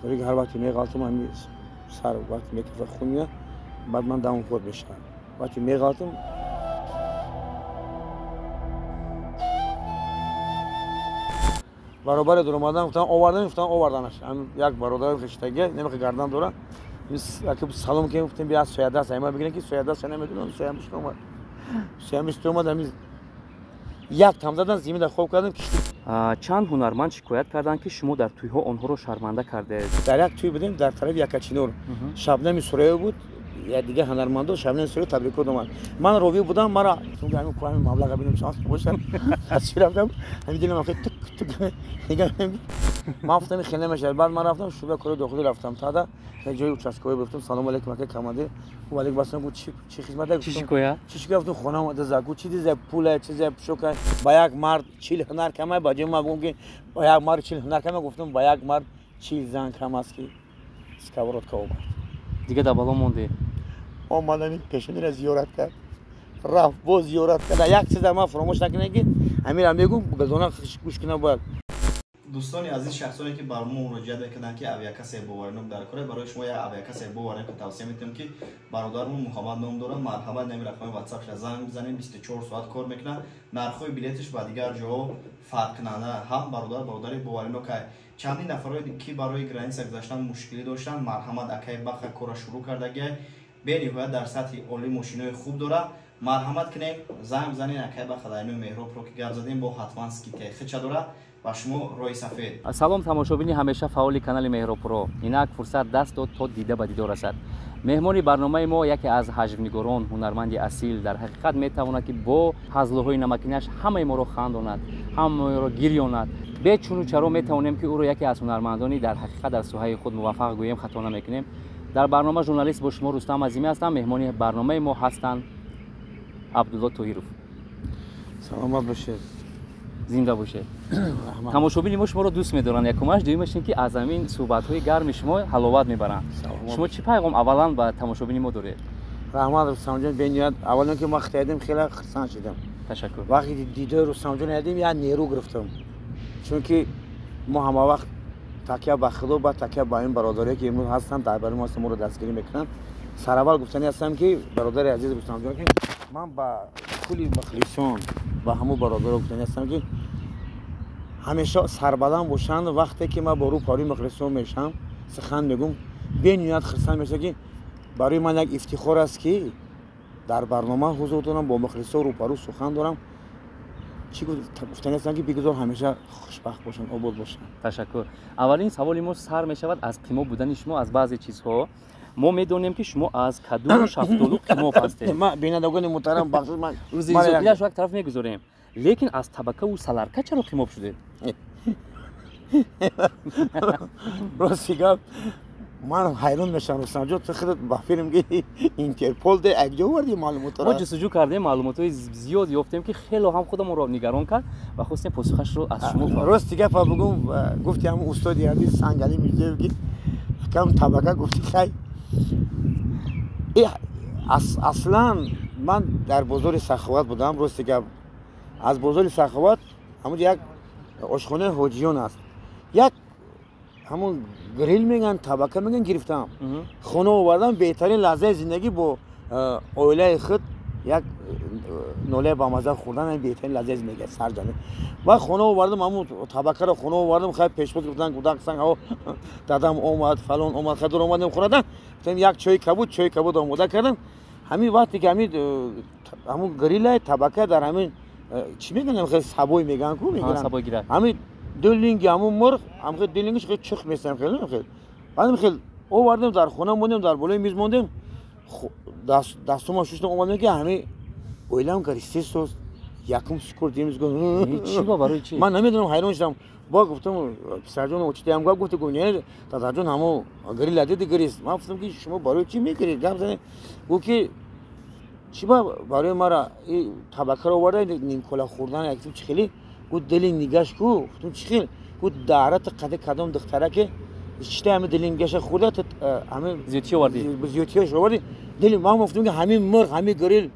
Барои ҳар вақте меғалтам, ҳамин сар вақте мекафа хун меяд, баъд ман дамам хӯрд мешавам. Вақте меғалтам баробаре дуромадан, гуфтан овардан, гуфтан оварданаш. Як бародарам хештагӣ намехоҳ гардан дора. Салом ки гуфтем бия соядаст, ама бигирем ки соядаст намедонам, соямиш омад. Соямиш омад, ҳамин як там задан, зимида хоб кардам. Чанд ҳунарманд шикоят карданд, ки шумо дар тӯйҳо онҳоро шарманда кардаед. Дар як тӯй будем дар тарафи Якачинор. Шабнами Сураё буд, як дигар ҳунармандо Шабнами Сураё табрикот омад. Ман ровӣ будам, мара ҳамин ҳамин маблаға бинем шанс бошад. Аз чӣ рафтам? Ҳамин дилам охи тук тук нигоҳ. Ман гуфтам хеле намешавад. Баъд ман рафтам шӯъба кори дохилӣ рафтам. Тада як ҷои участковый гуфтам салом алейкум ака командир. Гуфт алейкум ассалом. Гуфт чӣ хизмат? Чӣ шикоят? Чӣ шикоят? Гуфтам хона омада зад. Гуфт чӣ диза пула, чиза пушока. Ба як мард 40 ҳунар камай, ба ҷои ман гуфтам ки ба як мард 40 ҳунар камай, гуфтам ба як мард 40 зан кам аст ки сковородка омад. Дига дар бало монде. Омадам пешонира зиёрат кард. Рафт боз зиёрат кард. Як чиза ман фаромӯш накунед ки ҳамира мегӯм гулдона гӯш кунад бояд. Дӯстони азиз, шахсоне ки бар мо муроҷиат мекарданд ки авиакассаи боваринок дар кора, барои шумо як авиакассаи боваринок тавсия метиҳам ки бародармон Муҳаммад ном дорад. Марҳамат, нами рақами ватсапша занг бизанед, 24 соат кор мекунад. Нархҳои билеташ ба дигар ҷоҳо фарқкунанда ҳам бародар бародари боваринок ай. Чандин нафарое ки барои граница гузаштан мушкилӣ доштанд, марҳамат, акай Баха кора шурӯъ кардагиай. Бениҳоят дар сатҳи олӣ мошинои хуб дорад. Марҳамат кунем, занг бизанед акай Баха дар инои Меҳробро ки гап задем, бо ҳатман скидкаи хича дорад. Ба шумо роҳи сафед. Салом тамошобини ҳамеша фаъоли канали Меҳробпуро. Инак фурсат даст дод то дида ба дидор расад. Меҳмони барномаи мо яке аз ҳаҷвнигорон, ҳунарманди асил, дар ҳақиқат метавонад ки бо ҳазлуҳои намакинаш ҳамаи моро хандонад, ҳамаи моро гирёнад. Бечуну чаро метавонем ки ӯро яке аз ҳунармандони дар ҳақиқат дар соҳаи худ муваффақ гӯем, хато намекунем. Дар барнома журналист бо шумо Рустам Азимӣ ҳастам. Меҳмони барномаи мо ҳастанд Абдулло Тоҳиров. Саломат бошед. Зинда бошед. Тамошобини мо шуморо дӯст медоранд. Якумаш, дуюмаш ин ки аз ҳамин суҳбатҳои гарми шумо ҳаловат мебаранд. Шумо чӣ пайғом аввалан ба тамошобини мо доред? Раҳмат, Рустамҷон, бениҳоят. Аввалан ки ма хитаидем, хеле хурсанд шудам. Ташаккур. Вақте дидои Рустамҷон дидем, як нерӯ гирифтам. Чунки мо ҳама вақт такя ба Худо, ба такя ба ин бародаре ки имрӯз ҳастанд, дар барои мо моро дастгирӣ мекунанд. Сараввал гуфтанӣ ҳастам ки бародари азиз Рустамҷон, ки ман ба кулли мухлисон, ба ҳамун бародаро гуфтанӣ ҳастам ки ҳамеша сарбаланд бошанд. Вақте ки ман бо рӯ парои мухлисон мешавам, сухан мегӯм, бениҳоят хурсанд мешавам ки барои ман як ифтихор аст ки дар барнома ҳузур дорам, бо мухлисон рӯпарӯ сухан дорам. Чӣ гуфтанӣ ҳастам ки бигузор ҳамеша хушбахт бошанд, обод бошанд. Ташаккур. Аввалин саволи мо сар мешавад аз қимоб будани шумо аз баъзе чизҳо. Мо медонем ки шумо аз каду шафтолу қимоб ҳастед. Ман бинандагони муҳтарам, бахшиш, ман рӯзи як тараф мегузорем, лекин аз табакаву саларка чаро қимоб шудед? Рости гап, ман ҳайрон мешавам, Рустамҷон, ту худат ба филм ки Интерпол де якҷо оварди маълумотро. Мо ҷустуҷӯ кардем, маълумотҳои зиёд ёфтем ки хело ҳам худамонро нигарон кард ва хостем посухашро аз шумо. Рости гапа бугум, гуфти ҳамун устоди азиз Сангали Мирзоев ки акам табака гуфти, хай, аслан ман дар бозори Саховат будам. Рости гап, аз бозори Саховат ҳамун як ошхонаи ҳоҷиён аст, як ҳамун грил меган, табака меган, гирифтам, хона овардам. Беҳтарин лаҳзаи зиндагӣ бо оилаи худ як нолаи бамаза хӯрдан, беҳтарин лаҳзаи зиндагӣ сарҷамӣ. Ва хона овардам, ҳамун табакаро хона овардам. Хай, пешвоз гуфтан, гудаксан, дадам омад, фалон омад, хай дур омадем хӯрадан. Гуфтам як чойи кабуд, чойи кабуд омода кардам. Ҳамин вақте ки ҳамин ҳамун грила табака дар ҳамин чӣ мегӯям, хеле сабой мегӯянд ку, мегӯянд, ҳамин ду линги ҳамун мурғ, ҳам ду лингиш хеле чих месам, хеле хеле. Баъдам хеле овардем, дар хона мондем, дар болои миз мондем, дастума шуштам, омадем ки ҳамин оилам гаристесоз якум сукур димиз. Чӣ ба, барои чӣ? Ман намедонам, ҳайрон шудам. Бо гуфтам: «Писарҷон, очитаям гап гуфти». Гуфт: «Не, дадаҷон, ҳамо грила диди, гирист». Ман гуфтам ки шумо барои чӣ мегиред, гап занед. Гуфт ки чӣ ба барои мара табакаро оварда нимкола хӯрдан, як чӣ хеле. Гуфт: «Дили нигаш ку». Гуфтам: «Чӣ хел?» Гуфт: «Дарата қади кадом духтараке чита ҳами дили нигаша хӯрда, ҳами зиёдтӣ овардӣ». Зиёдтиаш овардӣ дили. Ман гуфтам ки ҳамин мурғ, ҳамин грил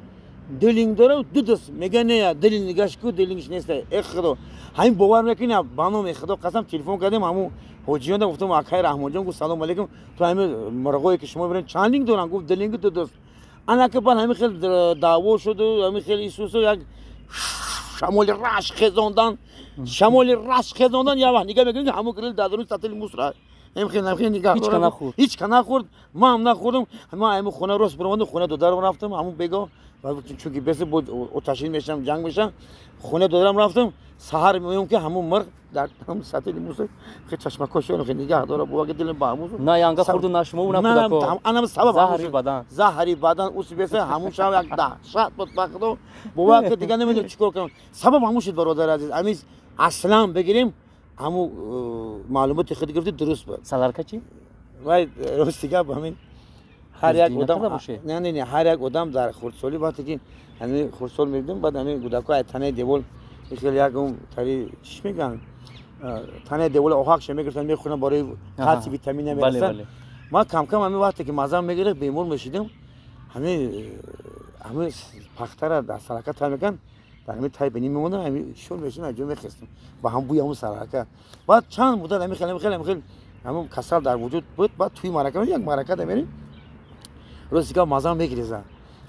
дилинг дора, ду даст мега, не, дили нигаш ку, дилингш нест. Э худо, ҳамин бовар мекунӣ, ба номи худо қасам, телефон кардем ҳамун Ҳоҷиён гуфтам акай Раҳмонҷон, гуфт салом алейкум, ту ҳамин мурғое ки шумо мебаред чанд линг доранд? Гуфт 2 линг ду даст. Анаки баъд ҳамин хел даъво шуду ҳамин хел исусу як шамоли рашк хезондан, шамоли рашк хезондан. Як вақт нигаҳ мекунем, ҳамон грил дар даруни сатили мусра ҳеч ка нахӯрд, ҳеч ка нахӯрд, ман ҳам нахӯрдам. Ман ҳамин хона рост баромадам, хона додарам рафтам, ҳамон бегоҳ, чунки беси буд оташин мешам, ҷанг мешам, хона додарам рафтам. Саҳар меоям ки ҳамон мурғ дар ҳамон сатили мусра чашмакошон нигаҳ дора, бува дилам ба ҳамон на янга хӯрду, на шумо, на кӯдако. Анам сабаб заҳри бадан, заҳри бадан уси беса ҳамон шаб як даҳшат буд ба худо, бува ки дигар намедонам чӣ кор кунам. Сабаб ҳамон шуд, бародари азиз. Ҳамин аслан бигирем, ҳамун маълумоти худ гирифти дуруст буд. Саларка чӣ? Вай рости гап, ҳамин ҳар як одам, не не не, ҳар як одам дар хурдсолӣ, вақте ки ҳамин хурдсол мебудем, баъд ҳамин кӯдакҳо аз танаи девол хеле якум тари чӣ мегӯянд, танаи деволи оҳакша мегирифтанд, мехӯрданд, барои калсий витамина мерасанд. Ман камкам ҳамин вақте ки маззам мегирифт, бемор мешидем, ҳамин пахтара дар сарака тай мекунанд, дар ҳамин тай бинӣ мемондам, ҳамин шор мешидам, аз ҷо мехестам ба ҳам бӯи ҳамун сарака. Баъд чанд муддат ҳамин хел ҳамин хел ҳамин хел ҳамун касал дар вуҷуд буд. Баъд тӯи марака, як марака да мерем, рости гап маззам мегиреза,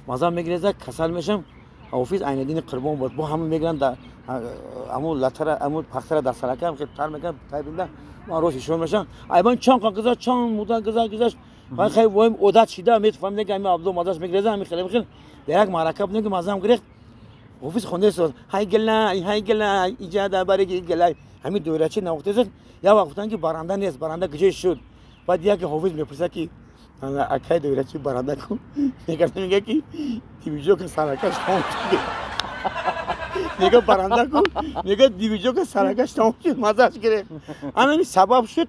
маззам мегиреза, касал мешам. Ҳофиз Айниддини Қурбон буд, бо ҳамун мегиранд, ҳамун латара, ҳамун пахтара дар сарака хел тар мекунанд, тай бинда, ман рост ишор мешам. Айбан чанд қа гузашт, чанд муддат гузашт, ман хеле воим одат шида, мефаҳмидам ки ҳамин Абдулло маззаш мегиреза. Ҳамин хел ҳамин хел дар як марака будем ки маззам гирехт, ҳофиз хонда истод: ҳай гилай, ҳай гилай, иҷа дар барги гилай. Ҳамин доирачи навохта истод. Як вақт гуфтанд ки баранда нест, баранда куҷо шуд? Баъд яке ҳофиз мепурсад ки акай доирачи баранда ку? Мегӯяд ки дивиҷока саракаш тамом шуд. Мегӯяд баранда ку? Мегӯяд дивиҷока саракаш тамом шуд, маззаш гирифт. Ана ҳамин сабаб шуд.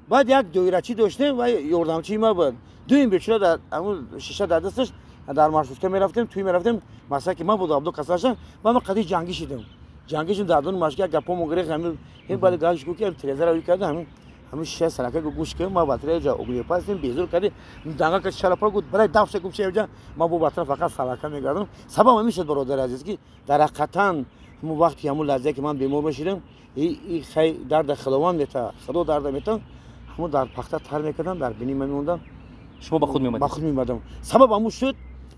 Баъд як доирачӣ доштем ва ёрдамчии ма буд. Дуюм бечора дар ҳамун шиша дар дасташ дар маршрутка мерафтем, тӯй мерафтем, масалан ки ман буду Абдул касал шудам, баъд ман қади ҷангӣ шидам. Ҷангӣ шудам, дар дуни машка як гапҳо гирифт, ҳамин баъд гапш гуфт ки трезара ӯй карда, ҳамин шиша сарака гӯш кардем, ма батарея ҷа огнепастем, безур кардем, данга ка шалапа гуфт, барай дафша гуфт шеҷа, ман бо батарея фақат сарака мегардам. Сабаб ҳамин шуд, бародари азиз, ки дар ҳақиқатан ҳамон вақти ҳамон лаҳзае ки ман бемор мешидам, и хай дарда Худованд мета, Худо дарда мета, ҳамон дар пахта тар мекардам, дар бинӣ ман мемондам. Шумо ба худ меомадед? Ба худ меомадам. Сабаб ҳамон шуд,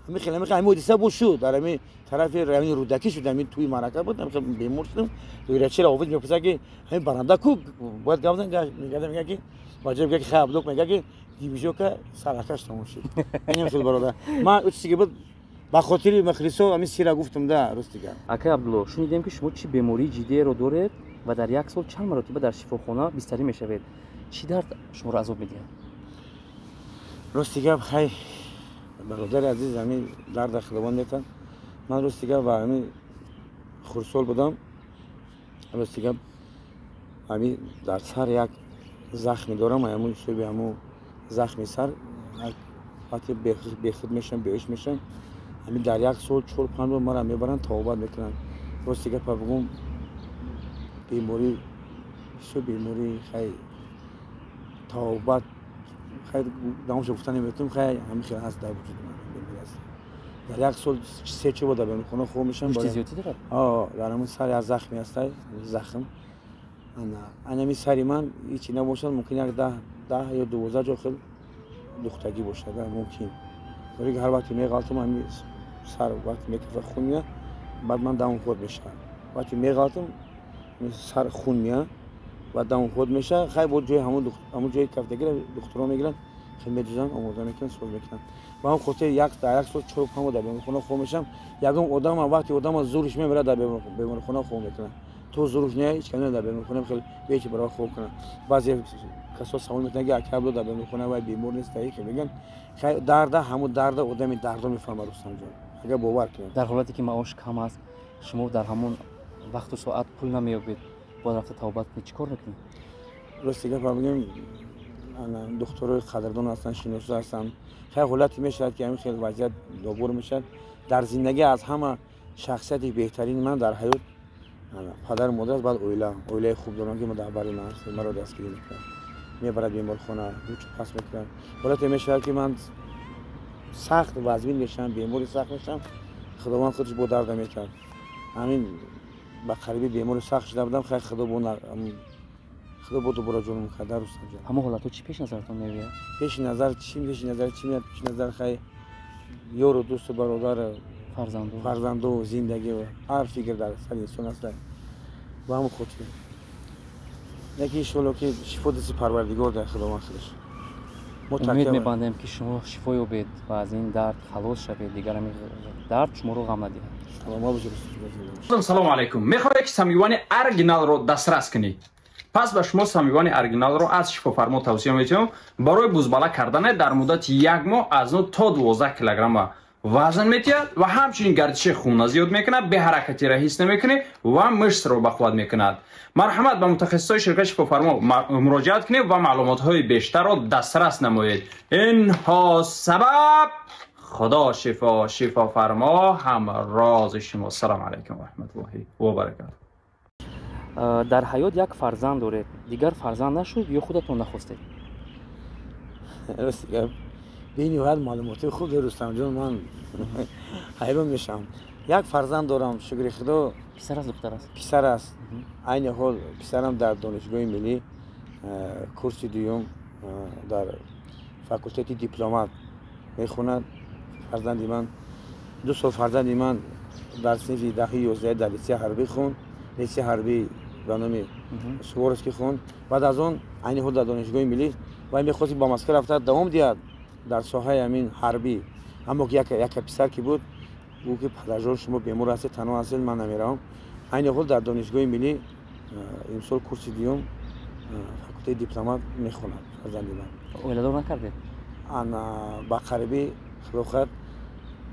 ҳамин хел ҳамин хел ҳамин ҳодиса буд шуд, дар ҳамин тарафи райони Рӯдакӣ шуд, ҳамин тӯи марака буд, ҳамин хел бемор шудам. Доирачиро ҳофиз мепурсад ки ҳамин баранда ку? Бояд гап зан, мегардам, мегӯяд ки баҷо мегӯяд ки хай Абдулло мегӯяд ки дивижока саракаш тамом шуд. Инам шуд, бародар. Ман ӯ чизе ки буд ба хотири мухлисо ҳамин сира гуфтам да, рости гап. Акай Абдулло, шунидем ки шумо чӣ бемории ҷиддиеро доред ва дар як сол чанд маротиба дар шифохона бистарӣ мешавед. Чӣ дард шуморо азоб медиҳад? Рости гап, хай бародари азиз, ҳамин дарда Худованд метан. Ман рости гап ва ҳамин хурдсол будам, рости гап ҳамин дар сар як захме дорам, ҳамун ҳисоби ҳамун захми сар вақте бехуд мешавам, беҳуш мешавам, ҳамин дар як сол 4-5 бор маро мебаранд, табобат мекунанд. Рости гапа бигӯм, беморӣ бисёр беморӣ, хай табобат хай давомша гуфта наметавонам, хай ҳамин хел ҳаст дар вуҷуди ман, беморӣ ҳаст. Дар як сол 3-4 бор дар беморхона хоб мешавам. Гӯшти зиёдтӣ дорад? Дар ҳамун сар як захме ҳаст, захм. Ана ҳамин сари ман ҳечи набошад, мумкин як 10 ё 12 ҷо хел духтагӣ бошад, мумкин. Барои ки ҳар вақте меғалтам, ҳамин сар вақте мекафа хун меяд, баъд ман давом ход мешавам. Вақте меғалтам, сар хун меяд, баъд давом ход мешавад. Хай бо ҷои ҳамун ҷои кафтагиро духтурон мегиранд, хел медӯзанд, омода мекунанд, соз мекунанд. Ба ҳамон хотир дар як сол 4-5 бор дар беморхона хоб мешавам. Ягон одам вақте одама зуриш мебарад, дар беморхона хоб мекунад. То зуриш не, ҳеч кас дар беморхона хел бечи барои хоб кунад. Баъзе касо савол мекунанд ки ака Абдулло дар беморхона вай бемор нест, таи мегӯянд. Хай дарда, ҳамун дарда одами дардо мефаҳмад, Рустамҷон. Агар бовар кунед. Дар ҳолате ки маош кам аст, шумо дар ҳамон вақту соат пул намеёбед, бояд рафта табобат кунед, чӣ кор мекунед? Рости гапа бигӯем, духтурои қадрдон ҳастанд, шиносо ҳастанд. Хай ҳолате мешавад ки ҳамин хел вазъият добор мешавад. Дар зиндагӣ аз ҳама шахсияти беҳтарини ман дар ҳаёт падару модар аст, баъд оила. Оилаи хуб дорам ки дар бари ман ҳаст, маро дастгирӣ мекунад, мебарад беморхона, ручу пас мекунад. Ҳолате мешавад ки ман сахт вазмин мешавам, бемори сахт мешавам, Худованд худаш бо дарда мекард. Ҳамин ба қариби бемори сахт шуда будам, хай Худо бо Худо бо дубора ҷонам карда, Рустамҷон. Ҳамон ҳолатҳо чӣ пеш назаратон меояд? Пеши назар чӣ, пеши назар чӣ меояд? Пеши назар хай ёру дӯсту бародар, фарзанду, фарзанду, зиндагӣ, ҳар фикр дар сари инсон аст. Ба ҳамон хотир яке иншоалло ки шифо дасти Парвардигор дар Худованд худаш. Умед мебандем, ки шумо шифо ёбед ва аз ин дард халос шавед, дигар ҳамин дард шуморо ғам надиҳад. Саломат бошед. Салому алайкум. Мехоҳед, ки самивани оригиналро дастрас кунед? Пас ба шумо самивани оригиналро аз Шифофармо тавсия метиҳам. Барои бузбала кардане дар муддати як моҳ аз 9 то 12 килограмма вазн метиҳад ва ҳамчунин гардиши хуна зиёд мекунад, беҳаракатиро ҳис намекунӣ ва мышцро бақувват мекунад. Марҳамат, ба мутахассисои ширкати Шифофармо муроҷиат кунед ва маълумотҳои бештарро дастрас намоед. Инҳо сабаб Худо шифо, Шифофармо ҳам рози шумо. Салому алайкум ва раҳматуллоҳи ва баракату. Дар ҳаёт як фарзанд доред, дигар фарзанд нашуд ё худатон нахостед? Рости гап, бениҳоят маълумоти хуб дори, Рустамҷон, ман ҳайрон мешавам. Як фарзанд дорам, шукри Худо. Писар аст, духтар аст? Писар аст. Айни ҳол писарам дар Донишгоҳи миллӣ курси дуюм дар факултети дипломат мехонад. Фарзанди ман 2 сол, фарзанди ман дар синфи 10-ҳи 11 дар литсеи ҳарбӣ хонд, литсеи ҳарбӣ ба номи Суворовский хонд. Баъд аз он айни ҳол дар Донишгоҳи миллӣ вай мехост ба Москва рафта давом диҳад дар соҳаи ҳамин ҳарбӣ, аммо яка писар ки буд, гуфт ки падарҷон, шумо бемор ҳастед, танҳо ҳастед, ман намеравам. Айни ҳол дар Донишгоҳи миллӣ имсол курси дуюм факултети дипломат мехонад фарзанди ман. Оиладор накардед? Ба қарибӣ, Худо хоҳад,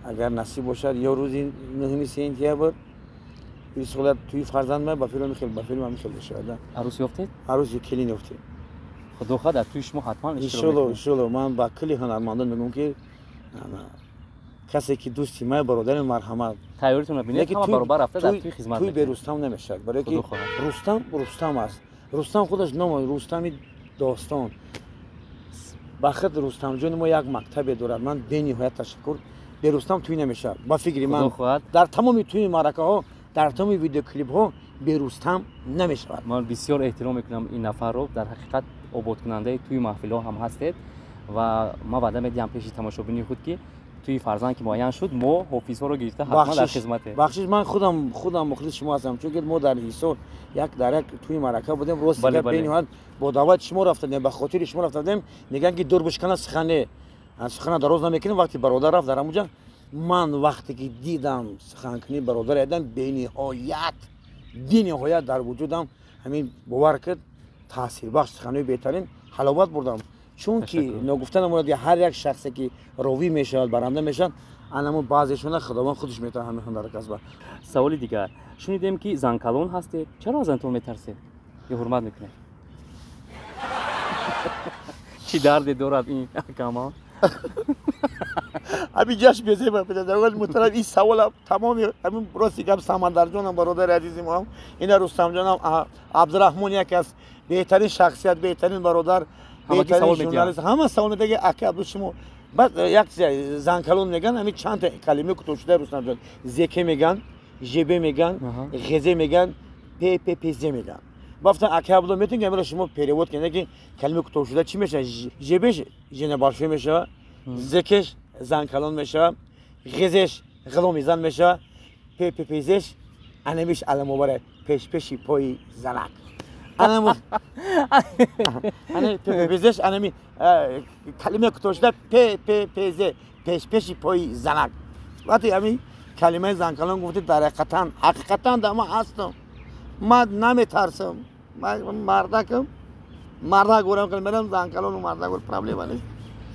агар насиб бошад, ё рӯзи 9 сентябр исолат туи фарзанд ман ба филм хел, ба филм ҳам хел мешавад. Арӯс ёфтед? Арӯси келин ёфтем. Худо хоҳад, дар туи шумо ҳатман. Иншолло, иншолло. Ман ба кулли ҳунармандон мегӯям, ки касе ки дӯсти ман, бародари, марҳамат. Тайёритонро бинед, ҳама баробар рафта дар туи хизмат. Туи бе Рустам намешавад, барое ки Рустам Рустам аст. Рустам худаш ном Рустами достон. Ба худ Рустамҷони мо як мактабе дорад. Ман бениҳоят ташаккур. Бе Рустам туй намешавад, ба фикри ман. Дар тамоми туи маъракаҳо, дар тамоми видеоклипҳо бе Рустам намешавад. Ман бисёр эҳтиром мекунам ин нафарро. Дар ҳақиқат ободкунандаи туи маҳфилҳо ҳам ҳастед ва ман ваъда медиҳам пеши тамошобини худ, ки туи фарзанд ки муайян шуд, мо ҳофизҳоро гирифта ҳатман дар хизмате. Бахшиш, ман худам мухлиси шумо ҳастам, чунки мо дар Ҳисор як дар як туи маърака будем. Рости гап, бениҳоят бо даъвати шумо рафта будем, ба хотири шумо рафта будем. Мегӯянд ки дур бишкана сухане, сухана дароз намекунем. Вақти бародар рафт дар ҳамуҷа, ман вақте ки дидам суханкунии бародар, дидам, бениҳоят дар вуҷудам ҳамин, бовар кард, таъсирбахш, суханои беҳтарин, ҳаловат бурдам. Чунки ногуфта намонад, ки ҳар як шахсе ки ровӣ мешавад, баранда мешавад, анамун баъзешона Худованд худаш метавонад ҳамин ҳунарро касба. Саволи дигар: шунидем, ки занкалон ҳастед. Чаро аз занатон метарсед ё ҳурмат мекунед? Чӣ дарде дорад ин акама? Ҳамин ҷашн безеба, педагоги муҳтарам, ин савола тамоми ҳамин, рости гап, Самандарҷонам, бародари азизи моам, ина Рустамҷонам, Абдураҳмон, яке аз беҳтарин шахсият, беҳтарин бародар, беҳтарин журналист, ҳама савол медиҳад, ака Абду, шумо. Баъд як занкалон меган, ҳамин чандта калимаи кӯтоҳшуда, Рустамҷон: зеке меган, жб меган, ғезе меган, пппз меган. Бафтан, ака Абдулло, метавонед амира шумо перевод кунед, ки калимаи кӯтоҳшуда чӣ мешавад? Жбш жена большой мешавад, зекеш занкалон мешавад, ғезеш ғуломи зан мешавад, пппзш анамиш аламовара пешпеши пои занак. Пппзш, анами калимаи кӯтоҳшуда пппз, пешпеши пои занак. Вақте ҳамин калимаи занкалон гуфтед, дар ҳақиқатан да ман ҳастам, ман наметарсам, ман мардакам, мардак горам, мерам занкалону мардак, проблема нест.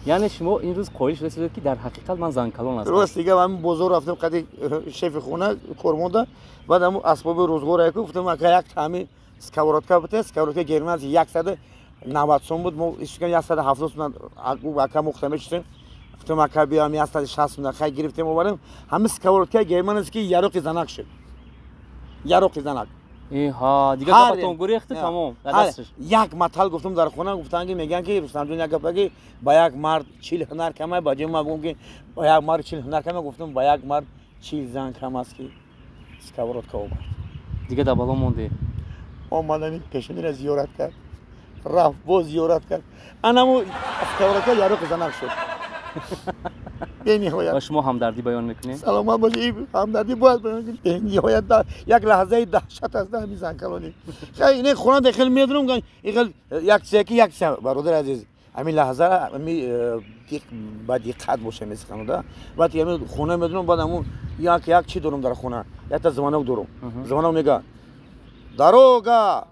Яъне шумо ин рӯз қоил шуда истодед, ки дар ҳақиқат ман занкалон ҳастам? Рост дига, ҳамин бозор рафтем қади шефи хона кормонда, баъд ҳамун асбоби рӯзгор яку гуфтам, ака, як ҳамин сковородка бите. Сковородка германси 190 сом буд, мо истукам 170 сом, ака мухта мешистем. Гуфтам, ака, биё, ҳамин 160 сом, хай, гирифтем, овардем. Ҳамин сковородка германси яроқи занак шуд, яроқи занак. Дигар гапатон гурехту, тамом. Як матал гуфтам дар хона, гуфтанд ки, мегӯянд ки Рустамҷон, як гапа ки ба як мард 40 ҳунар камай, ба ҷои ман гуфтам ки ба як мард 40 ҳунар камай, гуфтам, ба як мард 40 зан кам аст, ки сковородка омад. Дига дар бало монде. Омадам, пешонира зиёрат кард. Рафт боз зиёрат кард. Анаму сковородка яроқи занак шуд. Бениҳоят. Ва шумо ҳамдардӣ баён мекунед? Саломат бошед, ҳамдардӣ бояд баён кунем. Бениҳоят як лаҳзаи даҳшат аст ҳамин занкалонӣ. Хай ин хона дохил медонам, ин як чизе ки як чиз бародари азиз, ҳамин лаҳза ҳамин ба диққат боша месихануда. Баъд ҳамин хона медонам, баъд ҳамун як чи дорам дар хона, якта звонок дорам. Звонок мега: дорога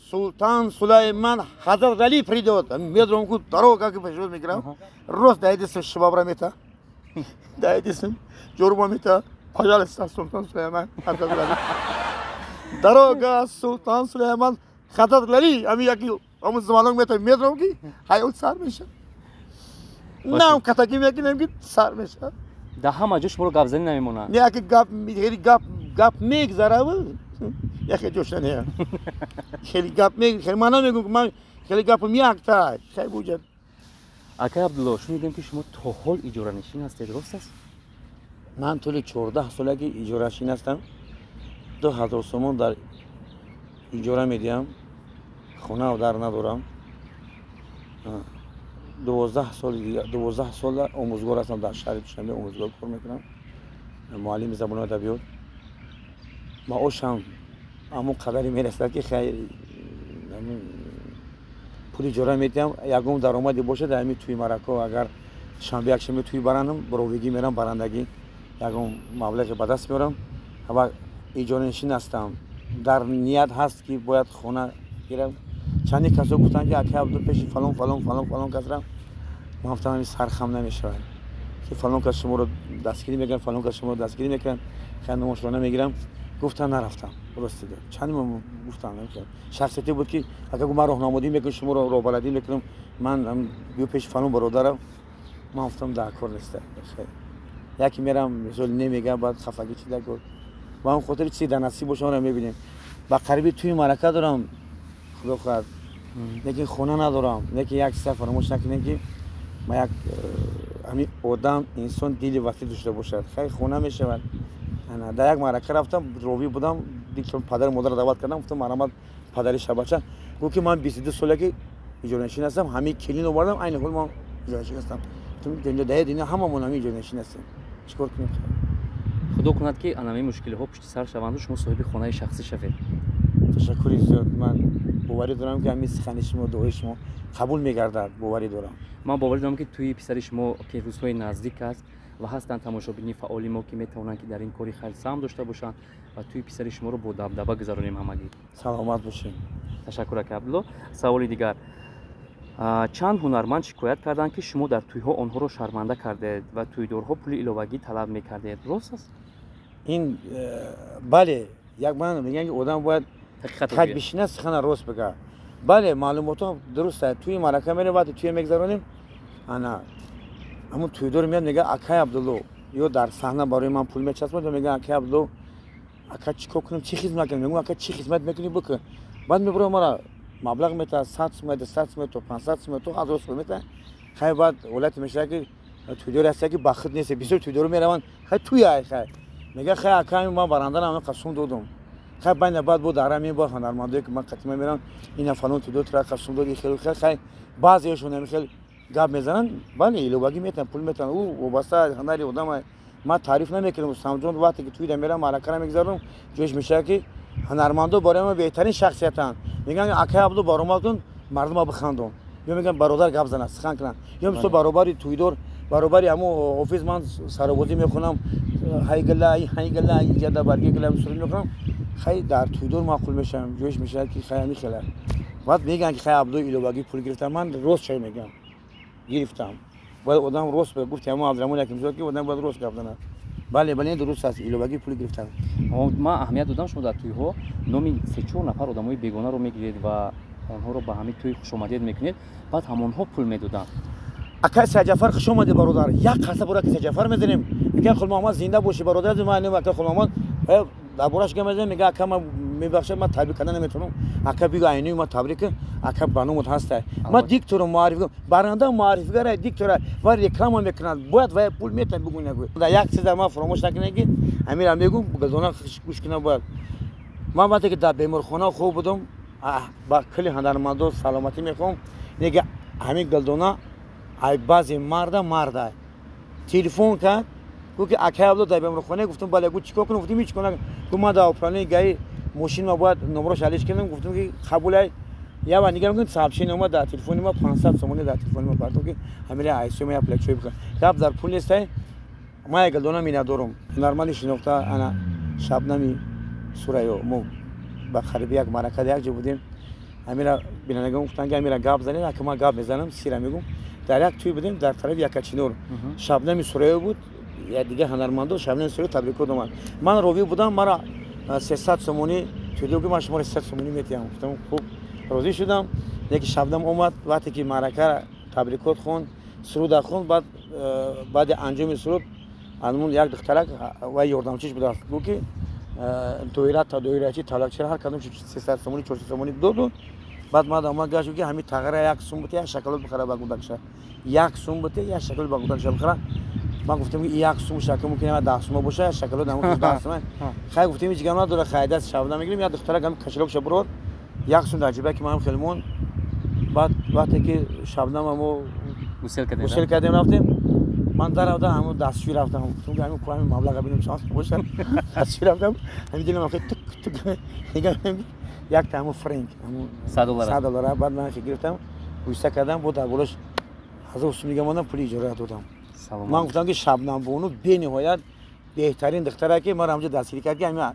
Султан Сулайман Ҳазрат Али придёт. Медонам ку дорога ки пешвоз мегирам. Рост даидисм шибабра мета. Даидисм ҷурма мета. Пожалуйста, Султан Сулайман Ҳазрат Али. Дорога Султан Сулайман Ҳазрат Али. Ами яки ҳамун звонок мета, медонам ки ҳаёт сар мешавад. Нам катагӣ мекунем ки сар мешавад. Дар ҳама ҷо шуморо гапзанӣ намемонад. Не, яки гап, хеле гап, гап мегзараву яхе ҷоша не. Хеле гап мег, хеле ман намегӯм ки ман хеле гапам якта, хай буҷад. Акай Абдулло, шунидем ки шумо то ҳол иҷоранишин ҳастед, рост аст? Ман тӯли 14 сола ки иҷоранишин ҳастам, 2000 сомон дар иҷора медиҳам, хона дар надорам. 12 сол, 12 сола омӯзгор ҳастам, дар шаҳри Душанбе омӯзгор кор мекунам, муаллими забону адабиёт. Маошам ҳамон қадаре мерасад ки хайр пули иҷора медиҳам, ягон даромаде бошад ҳамин тӯи марако, агар шанбе якшанбе тӯи барандам, ровигӣ мерам, барандагӣ ягон маблағе ба даст меорам ва иҷоранишин ҳастам. Дар ният ҳаст ки бояд хона гирам. Чанде касо гуфтанд ки акай Абдул пеши фалон фалон фалон фалон кас рам. Ман гуфтам ҳамин сархам намешавад ки фалон кас шуморо дастгирӣ мекунад, фалон кас шуморо дастгирӣ мекунад, хайр номошро намегирам. Гуфтам нарафтам, рости гап. Чанде гуфтам шахсияте буд ки ака гуфт ман роҳнамодӣ мекунам, шуморо роҳбаладӣ мекунам, ман биё пеши фалон бародарам. Ман гуфтам дар кор нест. Яке мерам мисол намегам, баъд хафагӣ чи дар кор. Ба ҳамон хотири чизе дар насиб боша онро мебинем. Ба қариби тӯи марака дорам, худо хоҳад, лекин хона надорам. Лекин як чиза фаромӯш накунем ки ман як ҳамин одам, инсон дили васеъ дошта бошад, хай хона мешавад. Дар як марака рафтам, ровӣ будам, падару модарро даъват кардам, гуфтам марҳамат падари шабача. Гуфт ки ман 22 сола ки иҷоранишин ҳастам, ҳамин келин овардам, айни ҳол ман иҷоранишин ҳастам. Даҳи дунё ҳамамон ҳамин иҷоранишин ҳастем. Чӣ кор кунем? Худо кунад ки анамин мушкилиҳо пушти сар шаванду шумо соҳиби хонаи шахсӣ шавед. Ташаккури зиёд. Ман боварӣ дорам ки ҳамин сухани шумо, дуои шумо қабул мегардад, боварӣ дорам. Ман боварӣ дорам ки тӯи писари шумо ки рӯзҳои наздик аст ва ҳастанд тамошобини фаъоли мо ки метавонанд ки дар ин кори хайр саҳм дошта бошанд ва тӯи писари шуморо бо дабдаба гузаронем ҳамагӣ. Саломат бошед. Ташаккур ака Абдулло. Саволи дигар. Чанд ҳунарманд шикоят карданд ки шумо дар тӯйҳо онҳоро шарманда кардед ва тӯйдорҳо пули иловагӣ талаб мекардед, рост аст? Ин бале, як ман мегӯям ки одам бояд каҷ бишинад, сухана рост бигӯяд. Бале, маълумотҳо дуруст аст. Тӯи марака мерем, вақте тӯя мегузаронем, ана ҳамун тӯйдор меяд, мегӯяд акай Абдулло, ё дар саҳна барои ман пул мечаспад, ё мегӯяд акай Абдулло, ака чӣ кор кунам, чӣ хизмат кунам? Мегӯям ака чӣ хизмат мекунӣ бикун. Баъд мебурам мара маблағ метаҳад, 100 сум метаҳад, 100 сум то 500 сум то 1000 сум метаҳад. Хай баъд ҳолате мешавад ки тӯйдоре ҳаст ки ба худ нест, бисёр тӯйдоро мераванд, хай тӯй хай мегӯяд хай ака ман барандарам ҳамин қасум додум. Хай байна баъд бо дара мебо ҳунармандое ки ман қатима мерам, ина фалон тӯйдор тура қасум дод, хеле хел хай баъзеашон ҳамин хел гап мезананд, бале иловагӣ метаҳанд, пул метаҳанд. Ӯ вобаста ҳунари одам ман таъриф намекунам. Рустамҷон вақте ки тӯйда мерам, маъракара мегузаронам, ҷояш мешавад ки ҳунармандо барои ман беҳтарин шахсиятанд. Мегӯянд акай Абдулло баромад кун, мардума бихандон. Ё мегӯянд бародар гап занад, сухан кунанд. Ё мисол баробари тӯйдор, баробари ҳамун ҳофиз ман саробозӣ мехонам, ҳайгала ҳайгала иҷада барги гала суруд мехонам, хай дар тӯйдор маъқул мешавам, ҷояш мешавад ки хай ҳамин хела. Баъд мегӯянд ки хай Абдулло иловагӣ пул гирифтам, ман рост чой мегӯям, гирифтам. Бояд одам рост бигӯяд. Гуфти ҳамун Абдураҳмон Ҳакимзода ки одам бояд рост гап занад. Бале, бале, ин дуруст аст, иловагӣ пул гирифтам. Ман аҳамият додам, шумо дар тӯйҳо номи се-чор нафар одамои бегонаро мегиред ва онҳоро ба ҳамин тӯй хушомадед мекунед, баъд ҳамонҳо пул медоданд. Акай Сайҷафар хуш омадӣ бародар. Як қасса бора ки Сайҷафар мезанем. Акай Хулмуҳаммад зинда бошӣ бародар. Ман акай Хулмуҳаммад дар бораш гап мезанем, мегӯяд ака ман мебахшад, ман табрик кардан наметавонам. Ака бигӯ айнӯи ман табрик кун, ака ба номат ҳастай. Ман дикторам муаррифӣ, баранда муаррифигара диктора ва реклама мекунад, бояд ва пул метавон бигӯ нагӯ. Дар як чиза ман фаромӯш накунед ки ҳамира мегӯм, гулдона гӯш кунад бояд. Ман вақте ки дар беморхона хоб будам, Ба кулли ҳунармандо саломатӣ мехоҳам. Неки ҳамин Гулдона ай баъзе марда марда телефон кард, гуфт ки акай Абдулло дар беморхона. Гуфтам бале. Гуфт чикор кунам? Гуфтам ҳеч кор накун. Гуфт ман дар управление ГАИ мошин ма бояд номрош алиш кардам. Гуфтам ки қабулай. Я ва нигар мекунам, сообщение омад дар телефони ма, 500 сомонӣ дар телефони ма партоб ки ҳамира айсиё ма як чой бихӯр. Гап дар пул нестай. Ман як Гулдона миннатдорам, ҳунарманди шинохта. Ана Шабнами Сурайё, мо ба қариби як маърака як ҷо будем. Ҳамира бинандагон гуфтанд ки ҳамира гап занед. Ака, ман гап мезанам, сира мегум. Дар як тӯй будем дар тарафи Якачинор, Шабнами Сурайё буд, як дигар ҳунармандо. Шабнами Сурайё табрикот омад, ман ровӣ будам. Мара 300 сомонӣ тӯдиё, ки ман шуморо 300 сомонӣ метиҳам. Гуфтам хуб, розӣ шудам. Яки Шабнам омад, вақте ки маърака табрикот хонд, суруда хонд, баъд баъди анҷоми суруд анмун як духтарак ва ёрдамчиш будааст, гуфт ки доира та доирачи талакчира ҳар кадом 300 сомонӣ, 400 сомонӣ доду. Баъд ман омад гашт, ки ҳамин тағара як сум бите, як шоколад бихара ба гудакша, як сум бите, як шоколад ба гудакша бихара. Ман гуфтам ки як сум шака мумкин ама 10 сума боша, як шоколад ҳамон 10 сума. Хай, гуфтем ҳеҷ гап надора, хай даст Шабнам мегирем. Як духтарак ҳам кошелёк ша бурод, як сум дар ҷибаки ман хеле монд. Баъд вақте ки Шабнам мо гусел кардем, рафтем, ман даравда ҳамон дастшӯй рафтам. Гуфтам ки ҳамин ҳамин маблаға бинем чанд бошад. Дастшӯй рафтам, ҳамин дилам тук тук, якта ҳамон френк, ҳамон 100 доллара. 100 доллара. Баъд ман гирифтам, ҳуйса кардам, бо дар болош 1000 сум дига мондам, пули иҷора додам. Ман гуфтам ки Шабнамбону бениҳоят беҳтарин духтара ки маро ҳамҷо дастгирӣ кард, ки ҳамин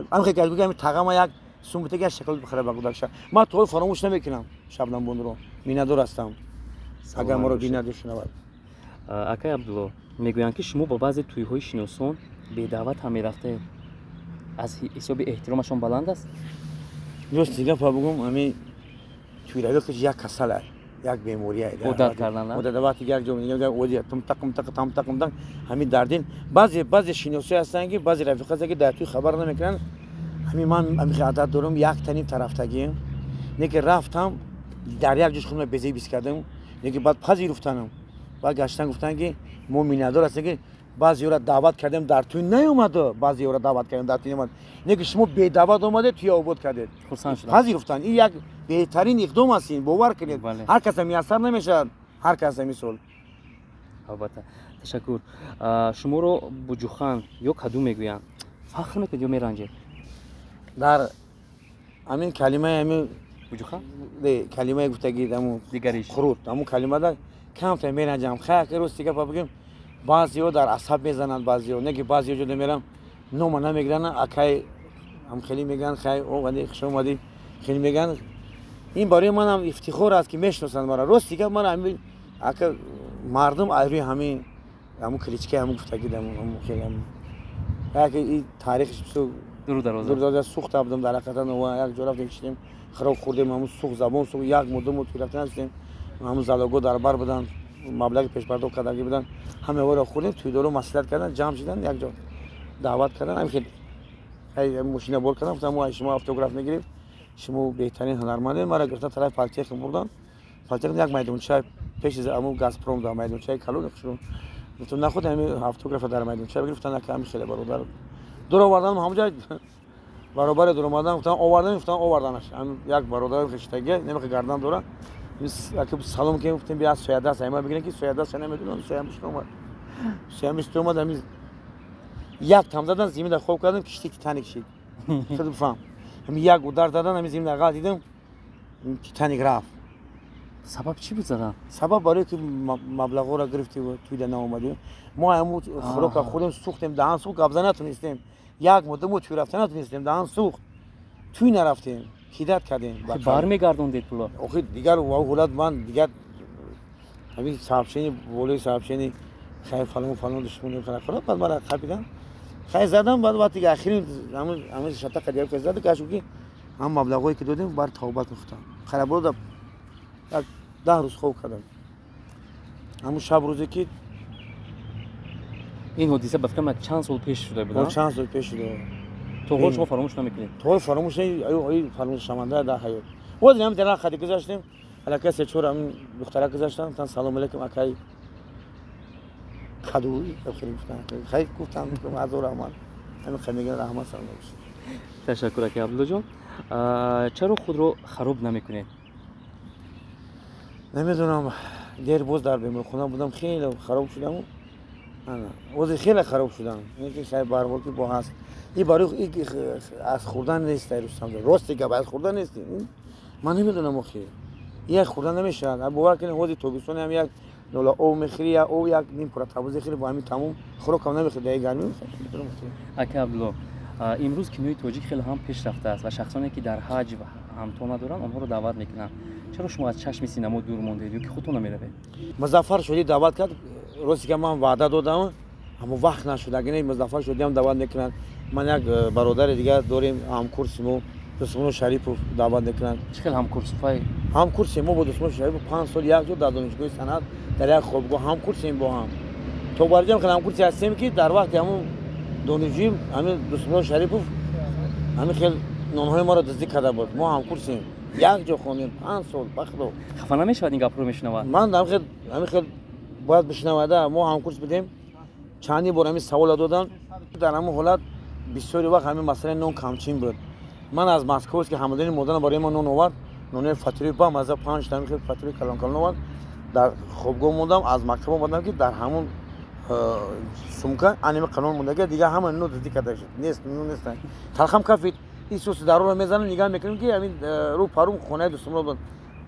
кард, ки ҳамин тағама як сум бите, як шоколад бихара ба гудакша. Ман то ҳол фаромӯш намекунам Шабнамбонуро, миннатдор ҳастам, агар моро бинаду шунавад. Акай Абдулло, мегӯянд ки шумо ба баъзе тӯйҳои шиносон бедаъват ҳам мерафтед, аз ҳисоби эҳтиромашон баланд аст. Рости гапа бугум, ҳамин тӯйравӣ хич як касал, як бемория. Одат кардан. Одат. Вақте як ҷо тумтақ мтақ тамтақ мтақ, ҳамин дар дил. Баъзе баъзе шиносое ҳастанд ки баъзе рафиқ ҳастанд ки дар тӯй хабар намекунанд. Ҳамин ман ҳамин одат дорам, як таним тарафтагием. Не ки рафтам, дар як ҷош худро безеб ҳис кардам, не ки баъд пазируфтанам. Баъд гаштан гуфтанд ки мо миннатдор ҳастем ки баъзеёра даъват кардем, дар тӯй наёмаду, баъзеёра даъват кардем, дар тӯй наомад, не ки шумо бедаъват омадед, тӯя обод кардед. Хурсанд шудам. Пазируфтанд. Ин як беҳтарин иқдом аст, ин бовар кунед, ҳар каса муяссар намешавад, ҳар каса мисол. Албатта, ташаккур. Шуморо Буҷухан ё Каду мегӯянд, фахр мекунед ё меранҷед? Дар ҳамин калимаи ҳамин Буҷухан. Калимаи гуфтагӣ ҳамун дигариш. Хурут, ҳамун калимада камтар меранҷам. Хай, рости гапа бигӯем, баъзеҳо дар асаб мезананд, баъзеҳо не ки баъзеҳо ҷо мерам, нома намегиранд, акай ҳам хеле мегӯянд, хай омадӣ, хуш омадӣ, хеле мегӯянд. Ин барои манам ифтихор аст ки мешиносанд мара. Рости гап, ман ҳамин ака мардум аз рӯи ҳамин ҳамун кличка, ҳамун гуфтагӣ, хеле яке и таърихиш бисёр дуру дароз. Сӯхта будам дар ҳақиқатан. Як ҷо рафтем, шидем, хӯрок хӯрдем, ҳамун сӯхт, забон сӯхт. Як муддат мо рафта настем, ҳамун залого дар бар буданд, маблағи пешпардохт кардагӣ буданд, ҳамаро хӯрдем. Тӯйдоро маслиҳат карданд, ҷамъ шиданд, як ҷо даъват карданд, ҳамин хел мошина бор кардам. Гуфтам мо аз шумо автограф мегирем, шумо беҳтарин ҳунармандед. Маро гирифтан, тарафи Политех бурданд. Политех як майдонча пеши ҳамун Газпром, дар майдончаи калони хушрӯ. Гуфтам нахуд ҳамин автографа дар майдонча бигирифтан. Ака, ҳамин хеле бародар дур овардан, ҳамҷа баробаре дур омадан. Гуфтан овардан, гуфтан оварданаш як бародар хиштаги намехо гардан дора. Салом ки гуфтем, бия соядаст ама бигирем ки соядаст намедонам, соямиш омад, соямиш омад. Ҳамин як там задан, зимида хоб кардам, кишти Титаник шид. Худ бифаҳм, ҳамин як удар задан, ҳамин зимида ғалт дидам, Титаник рафт. Сабаб чӣ буд задан? Сабаб барое ки маблағҳоро гирифтӣ, тӯйда наомадӣ. Мо ҳамун хӯрока хӯрдем, сӯхтем, даҳан сӯхт, гап зан натунистем. Як муддат мо тӯй рафта натунистем, даҳан сӯхт, тӯй нарафтем, ҳидат кардем. Бармегардондед пуло? Охи, дигар ҳолат ман дигар ҳамин сообщение болои сообщение, хай фалон фалон душмон, баъд мара қапидан, хай задам. Баъд вақте ки ахирин ҳамин шатақа дигар зада гашу ки ҳам маблағҳое ки додем, бар тавба гуфтам. Харабода як 10 рӯз хоб кардам, ҳамун шаб рӯзе ки Ин ҳодиса ба фикрам чанд сол пеш шуда буд. Чанд сол пеш шуда. То ҳол шумо фаромӯш намекунед? То ҳол фаромӯш, фаромӯшшаванда дар ҳаёт. Боз ҳам дар хади гузаштем, аллакай се чор ҳамин духтара гузаштан, гуфтан салом алейкум, акай Каду. Гуфтан хай, гуфтам ҳазор раҳмат, ҳамин хай мегӯян, раҳмат, салом бошед. Ташаккур, акай Абдуллоҷон. Чаро худро хароб намекунед? Намедонам, дер боз дар беморхона будам, хеле хароб шудам. Ҳозир хеле хароб шудам. Ки барбор ки бо ҳаст. И барои аз хӯрдан нест, Рустамҷон. Рости гап, аз хӯрдан нест. Ман намедонам охир. Як хӯрдан намешавад. Бовар кунед, ҳозир тобистон ҳам як нола об мехӯрӣ, як об, як ним пура тарбуз мехӯрӣ, бо ҳамин тамом хӯрокам намехӯрӣ дар гармӣ. Ака Абдулло, имрӯз кинои тоҷик хеле ҳам пеш рафтааст ва шахсоне ки дар ҳаҷв ҳамто надоранд, онҳоро даъват мекунанд. Чаро шумо аз чашми синамо дур мондед ё ки худтон намеравед? Музаффар Шодӣ даъват кард. Рости ки ман ваъда додам, аммо вақт нашуд. Агар не, Музаффар Шодиам даъват мекунанд. Ман як бародари дигар дорем, ҳамкурси мо, Дусмоно Шарипов, даъват мекунанд. Чӣ хел ҳамкурсфай? Ҳамкурси мо бо Дусмон Шарипов 5 сол як ҷо дар донишгоҳи санъат дар як хобгоҳ ҳамкурсем бо ҳам. То барҷам хел ҳамкурси ҳастем, ки дар вақти ҳамун донишҷӯем ҳамин Дусмон Шарипов ҳамин хел нонҳои моро дуздӣ карда буд. Мо ҳамкурсем, як ҷо хондем 5 сол. Бахудо. Хафа намешавад ин гапро мешунавад? Ман ҳамин хел бояд бишнавада. Мо ҳамкурс будем, чандин бор ҳамин савола додам. Дар ҳамон ҳолат бисёри вақт ҳамин масъалаи нон камчин буд. Ман аз Москваст ки ҳамадони модарам барои ман нон овард, нонои фатири ба маза 5 та ҳамин фатири калон калон овард. Дар хобгоҳ мондам, аз мактаб омадам, ки дар ҳамон сумка аними қалон мондаги, дигар ҳама нон дуздӣ карда шуд. Нест, нон нест. Талхам кафид. Исус дароро мезанам, нигоҳ мекунем, ки ҳамин рӯ парум хонаи Дустмурод буд.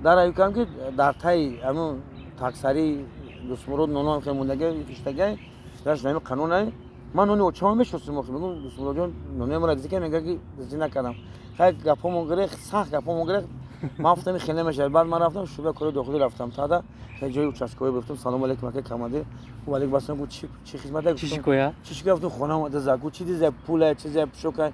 Дар аюкам, ки дар таи ҳамон таксари Дустмурод ноно хел мондаги, хиштаги, даш ҳамин қанон. Ман нони очама мешиносам, мегӯм, Дустмуродҷон, нонои маро дуздӣ кард? Мегӯяд, ки дуздӣ накардам. Хай, гапҳомон гирехт, сахт гапҳомон гирехт. Ман гуфтам, хеле намешавад. Баъд ман рафтам шӯъбаи кори дохилӣ рафтам. Тада ҷои участковый гуфтам, салом алейкум, ака командир. Гуфт, алейкум ассалом. Гуфт, чӣ хизмат? Чӣ шикоят? Чӣ шикоят? Гуфтам, хонаам диза. Гуфт, чӣ диза? Пула, чизе, пушока?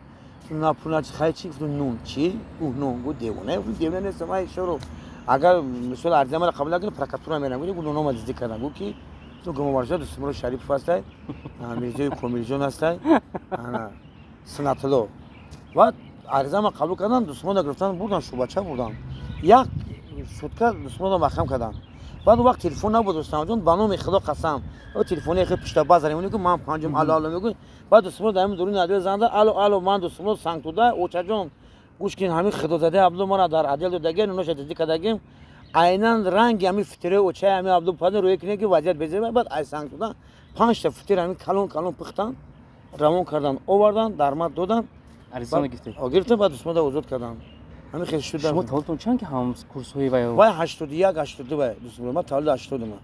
На, пул на, хай чӣ? Гуфтам, нун. Чӣ? Гуфт, нун. Гуфт, девона? Гуфт, девона нестам, ай шоро. Агар мисол арзия маро қабул накунӣ, прокуратура мерам. Гуфт, нонома дуздӣ кардам. Гуфт, ки ту гумоваршуда Дустмурод Шарипов ҳастай, Мирзои Комилҷон ҳастай, Сунатулло. Баъд аризама қабул карданд, Дустмуродро гирифтан, бурдан шӯъбача бурдан. Як сутка Дустмуродро маҳкам карданд. Баъд он вақт телефон набуд, Рустамҷон, ба номи Худо қасам. Телефони хел пушта базарем, мегӯ, ман панҷум, алло алло мегӯ. Баъд Дустмурод дар ҳамин дуруни адел занда, алло алло, ман Дустмурод Сангтуда, очаҷон, гӯш кин, ҳамин худозадаи Абдулло мара дар адел додагӣ, ноноша дуздӣ кардагим. Айнан ранги ҳамин фитираи очаи ҳамин Абдулло падар рӯя кине, ки вазъият безеба. Баъд ай Сангтуда 5 та фитир ҳамин калон калон пухтан, равон кардан, овардан, дармад додан. Аризона гирифтед? Гирифтем, баъд Дустмуродро озод кардан. Ҳамин хел шуд. Шумо таваллудтон чанд, ки ҳамкурсҳои вай? Вай 81, 82 вай Дустмурод. Ман таваллуди 80-ум.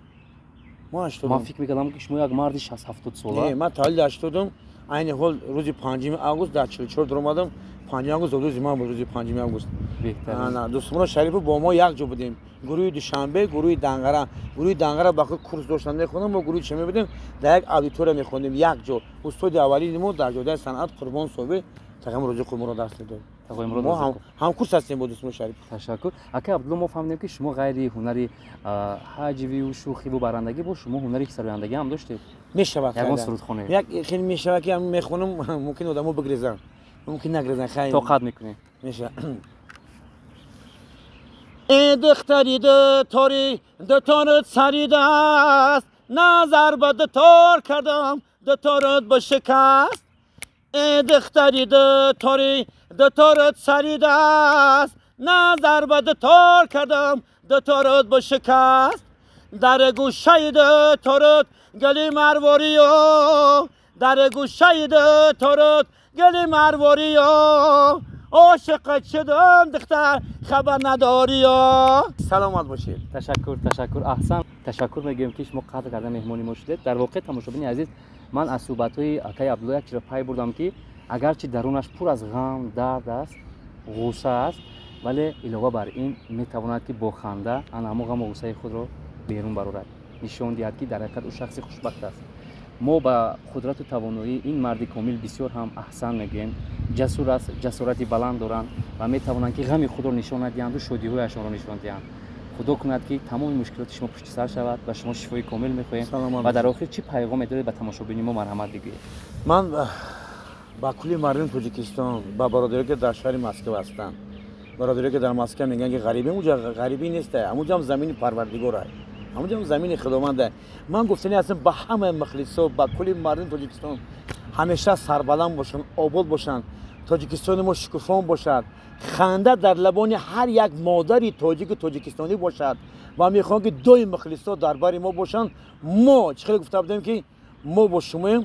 Мо 80. Ман фикр мекардам, ки шумо як марди 60-70 сола. Не, ман таваллуди 80-ум. Айни ҳол рӯзи 5 август дар 44 даромадам. 5 август рӯзи ман буд, рӯзи 5 август. Беҳтар. Дустмурод Шарипов бо мо як ҷо будем. Гурӯҳи Душанбе, гурӯҳи Данғара. Гурӯҳи Данғара ба худ курс доштан мехондам, мо гурӯҳи Душанбе будем, дар як аудитория мехондем як ҷо. Устоди аввалини мо дар ҷодаи санъат Қурбон Собир Тағои Рӯзиқов моро дарс медод. Мо ҳамкурс ҳастем бо Дустмурод Шарипов. Ташаккур. Ака Абдулло, мо фаҳмидем, ки шумо ғайри ҳунари ҳаҷвиву шӯхиву барандагӣ, бо шумо ҳунари сарояндагӣ ҳам доштед. Мешавад. Ягон сурудхоне? Як хел мешавад, ки мехонам, мумкин одамо бигрезанд, мумкин нагрезанд. Хай, тоқат мекунем. Мешавад. Э духтари дутори, дуторат саридааст, назар ба дутор кардам, дуторат бишикаст. Э духтари дутори, дуторат саридааст, назар ба дутор кардам, дуторат бишикаст. Дар гӯшаи дуторат гули марвориё, дар гӯшаи дуторат гули марвориё, ошиқат шудам, духтар, хабар надориё. Саломат бошед. Ташаккур, ташаккур, аҳсан. Ташаккур мегӯем, ки шумо қадр карда меҳмони мо шудед. Дар воқеъ, тамошобини азиз, ман аз суҳбатҳои акаи Абдулло як чизро пай бурдам, ки агарчи дарунаш пур аз ғам, дард аст, ғусса аст, вале илова бар ин метавонад, ки бо ханда ана ҳамон ғаму ғуссаи худро берун барорад, нишон диҳад, ки дар ҳақиқат ӯ шахси хушбахт аст. Мо ба қудрату тавоноии ин марди комил бисёр ҳам аҳсан мегӯем. Ҷасур аст, ҷасорати баланд доранд ва метавонанд, ки ғами худро нишон надиҳанду шодиҳояшонро нишон диҳанд. Худо кунад, ки тамоми мушкилоти шумо пушти сар шавад ва шумо шифои комил мехоҳем. Ва дар охир чӣ пайғоме доред ба тамошобини мо, марҳамат бигӯед. Ман ба кулли мардуми Тоҷикистон, ба бародаре, ки дар шаҳри Москва ҳастанд, бародаре, ки дар Москва мегӯянд, ки ғарибӣ, уҷа ғарибӣ нест, ҳамуҷам замини Парвардигор, ҳамуҷам замини Худованда. Ман гуфтанӣ ҳастам ба ҳамаи мухлисо, ба кулли мардуми Тоҷикистон, ҳамеша сарбаланд бошанд, обод бошанд. Тоҷикистони мо шукуфон бошад, ханда дар лабони ҳар як модари тоҷику тоҷикистонӣ бошад ва мехоҳам, ки доим мухлисо дар бари мо бошанд. Мо чӣ хеле гуфта будем, ки мо бо шумоем,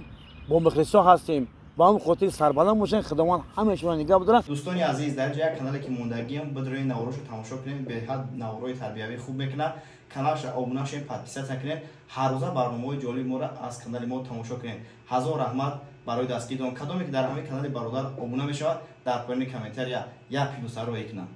бо мухлисо ҳастем. Ба ҳамн хотир сарбаланд бошед, Худованд ҳамаи шуморо нигаҳ бидорад. Дӯстони азиз, дар инҷа як канале ки мондагиам, бидрои наворошо тамошо кунед, беҳад наворои тарбиявӣ хуб мекунад. Каналша обуна шавед, подписаться кунед, ҳаррӯза барномаҳои ҷолиби моро аз канали мо тамошо кунед. Ҳазор раҳмат барои дастгиритон. Кадоме ки дар ҳамин канали бародар обуна мешавад, дар поёни комментария як плюсаро мекунад.